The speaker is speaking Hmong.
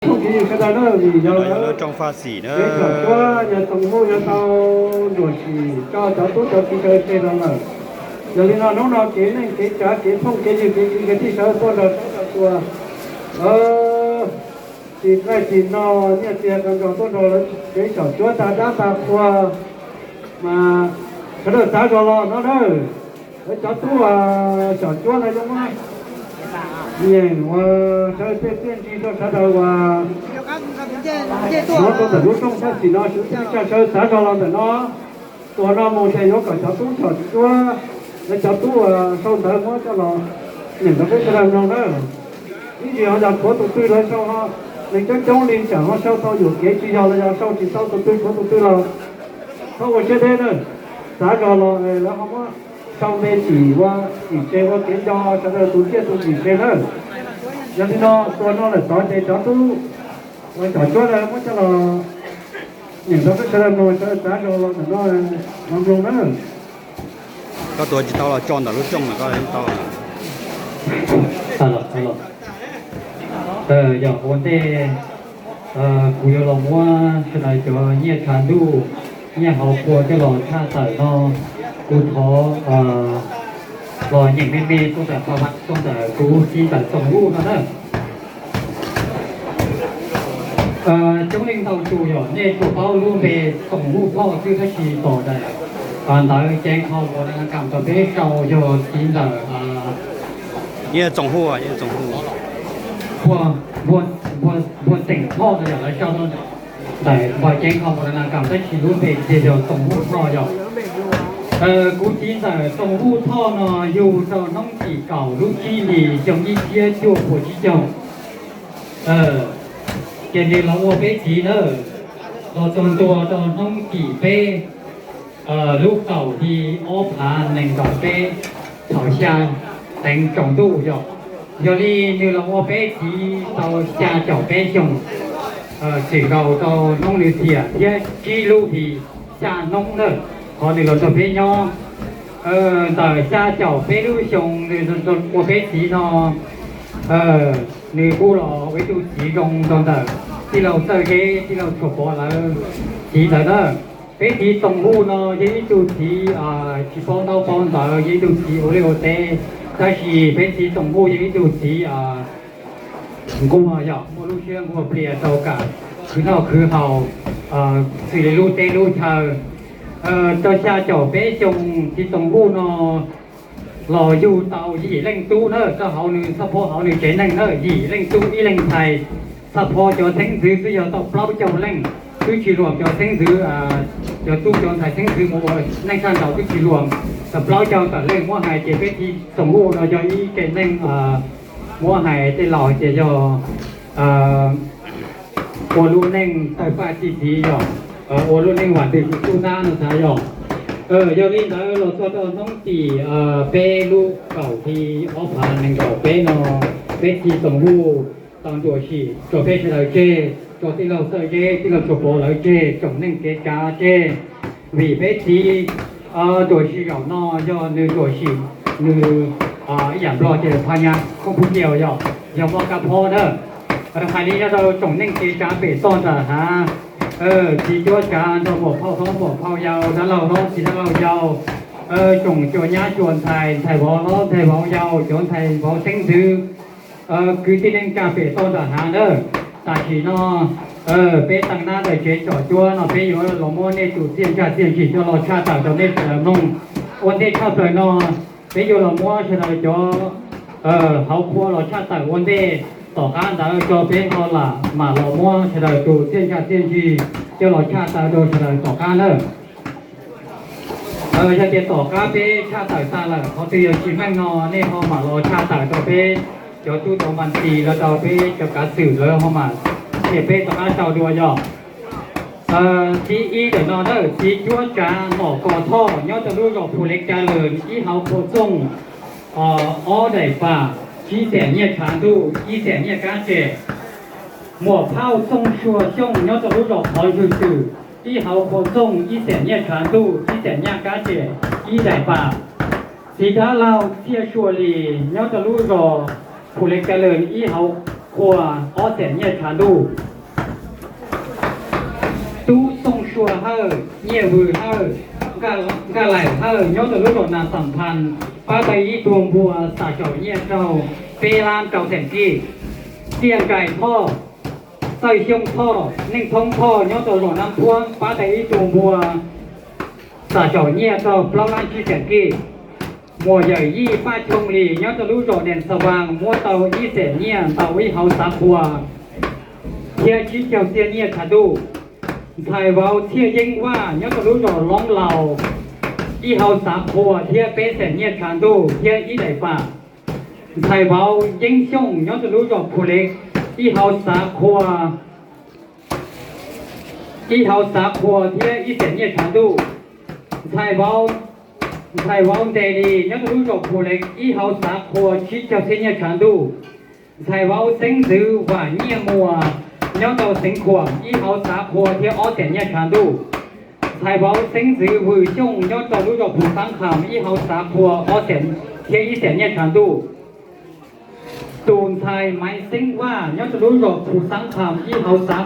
Tsoom kwv tij sawv daws na, vim yog lawv tsoom faj xim na, kev txhom cuab yog tsoom huj yog tau nruam sim tso cov tub cov ki sawv tseg los lawm. Yog li no hnub no kev neej kev tsav kev phooj kev ywg kev kwv kev tij sawv tuaj nrog sawv daws tua, tsis qaij tsis no, nyiaj txiag ko nrog tuaj nrog lawv kev txhom cuab tag dab tag qhua, mas sawv daws txav zog los no na. Lawv cov tub uas txhom cuab no yeej muab nyeem ua sawv tej txiaj ntsig rau sawv daws uas hnov tau ntawm lub rooj faj xim no, sawv tej tsa sawv txav zog los ntawm no. Tuas no mus ces yuav kom cov tub txhom cuab, lawv cov tub uas sau ntawv muab coj los nyeem rau peb sawv daws mloog na. Ib ntsis ho yog tshuav tus twg los sau ho, neeg coob coob li tsam ho sau tau yuam kev tsis yog los yog sau tsis tau tus twg tshuav tus twg los txhob ua siab deb na. Txav zog los lawv ho muab sau npe tsim ua tsim tseg ua kev nco sawv daws tus tsiaj tus txim tseg na. Yog li no tuas no lawm tod ces cov tub uas txhom cuab lawv muab coj los nyeem rau peb sawv daws mloog, sawv daws txav zog los ntawm no los mloog na. Koj tuav tsis tau los tso ntawm lub rooj no koj tau. Yog ua ntej kuv yuav los muab sawv daws cov nyiaj tshav ntuj, nyiaj hauv qhua coj los tshaj tawm no, kuv thov los nyeem me me tuaj ntawm, tuaj ntawm kuv txiv ntxawm Txoom Huj no na. Coob leej ntau tus yog nej tsuas paub lub npe Txoom Huj Thoj xwb tab sis tom ntawm ntawv ceev kho npaum li na kam rau peb sau yog txiv ntxawm Npuag Xeem Thoj no yog lawv sau ntawm npawg ceev kho npaum li na kam tab sis lub npe tiag yog Txoom Huj Thoj yog. Kuv txiv ntxawm Txoom Huj Thoj no yug rau hnub tim kaum lub tsib hlis xyoo ib txhiab cuaj puas tsib caug. Ces nws los ua peb txiv na, los txog ntua rau hnub tim peb lub kaum hli ob phav nees nkaum peb thaum xya teev tsaus ntuj yog. Yog li nws los ua peb txiv tau xya caum peb xyoos, txwm nkaus rau hnub nws tiam thiab tsib lub hlis xya hnub na, qhov nws los nrog peb nyob. Ntawm xya caum peb lub xyoo nws ua peb txiv no, nws kuj los ua ib tug txiv zoo rau ntawm tij laug Txawj Zeb, tij laug Tshuas Pov lawv txiv ntawd na. Peb txiv Txoom Huj no yog ib tug txiv tsis paub ntaub paub ntawv, yog ib tug txiv ua liaj ua teb, tab sis peb txiv Txoom Huj yog ib tug txiv nquag yog muaj lub siab nquag plias rau kam khwv noj khwv haus xws li lub teb lub chaw. Rau xya caum peb xyoo txiv Txoom Huj no los yug tau yim leej tub na, rau hauv nws txhaj phob hauv nws tsev neeg na, yim leej tub ib leeg ntxhais. Txhaj phob cov xeeb ntxwv xwb yog tau plaub caug leej, twb tsis luam cov xeeb ntxwv, cov tub cov ntxhais xeeb ntxwv mus ua neej sab nraud twb tsis luam, tau plaub caug tawm leej muab hais ces peb txiv Txoom Huj no yog ib tsev neeg muab hais tej laus ces yog ua lub neej tawg paj txi txiv yog ua lub neej vam twm tsis tub nab no xav yog. Yog li ntawd los txog rau hnub tim peb lub kaum hli ob phav nees nkaum peb no, peb txiv Txoom Huj tau ntsuam sim rau peb sawv daws tseg, rau tij laug Txawj Zeb, tij laug Tshuas Pov lawv tseg, tsoom neej kev tsav tseg. Vim peb txiv ntsuam sim zaum no yog nws ntsuam sim nws ib yam Nplog ces pha nyas khoob pub kiaus yog, yog muaj kab phob na. Hais li nyob rau tsoom neej kev tsav pem toj nram hav, txiv cuab tsav nrog muam phauj hlob muam phauj yau, dab laug hlob txiv dab laug yau, tsoom cua nyab cua ntxhais, ntxhais vauv hlob ntxhais vauv yau, cov ntxhais vauv xeeb ntxwv, kwv tij neej tsa pem toj nram hav na. Tam sim no peb tag nab ntawm tsev txhom cuab no peb yuav los muab nej tus txiaj ntsig txiaj ntsig coj los tshaj tawm rau nej sawv daws mloog. Ua ntej tshaj plaws no peb yuav los muab sawv daws cov hauv qhua los tshaj tawm ua ntej, tom qab ntawd tso peb ho lam mam los muab sawv daws tus txiaj ntsig txiaj ntsig coj los tshaj tawm rau sawv daws tom qab na. Yog tias tom qab peb tshaj tawm tag lawm qhov twg yog tsis meej no nej ho mam los tshaj tawm rau peb cov tub tov mas tis los rau peb cov kav xwm lawv ho mam qhia peb tom qab sau dua yog. Txiv ib ntawm no na, txiv cuab tsav Nom Kos Thoj nyob rau lub zos Phu Lev Ca Lws ib hauv Phu Txooj, ob daim pam, tsib xees nyiaj tshav ntuj, ib xees nyiaj kab tsem. Muam phauj Txooj Sua Xyooj nyob rau lub zos Qhov Ntsuj Twm ib hauv Phu Txooj, ib xees nyiaj tshav ntuj, ib xees nyiaj kab tsem, ib daim pam. Txiv dab laug Txiaj Sua Lis nyob rau lub zos Phu Lev Ca Lws ib hauv Qhua ob xees nyiaj tshav ntuj. Tub Xooj Sua Hawj, Nyiaj Vws Hawj, Nkaj Laim Hawj nyob rau lub zos Nas Xam Phas pab tau ib tug npua xam saum nyiaj raug peb lab rau xees kij. Txiaj Nkais Thoj, Txawj Xyooj Thoj, Neej Thoob Thoj nyob rau zos Nab Phuab pab tau ib tug npua xam saum nyiaj raug plaub lab tsib xees kij. Muam Yawm Yij Paj Choo Lis nyob rau lub zos Nees Xa Vas muab tau ib xees nyiaj ntau ib hauv xav qhua thiab tsib caug txiaj nyiaj tshav ntuj. Ntxhais Vauv Txhiaj Yeeb Vaj nyob rau lub zos Loob Laus, ib hauv xav qhua thiab peb xees nyiaj tshav ntuj thiab ib daim pam. Ntxhais Vauv Yeeb Xyooj nyob rau lub zos Phu Lev, ib hauv xav qhua ib hauv xav qhua thiab ib xees nyiaj tshav ntuj. Ntxhais Vauv, Ntxhais Vauv Ntes Lis nyob rau lub zos Phu Lev, ib hauv xav qhua tsib caug txiaj nyiaj tshav ntuj. Ntxhais Vauv Xeeb Ntxwv Vam Nyiaj Muas nyob rau xeev Khuam, ib hauv xav qhua thiab ob xees nyiaj tshav ntuj. Ntxhais Vauv Xeeb Ntxwv Vwm Xyooj nyob rau lub zos Phu Xaab Kham, ib hauv xav qhua ob xees thiab ib xees nyiaj tshav ntuj. Tus ntxhais Maiv Xeeb Vaj nyob rau lub zos Phu Xaab Kham, ib hauv xav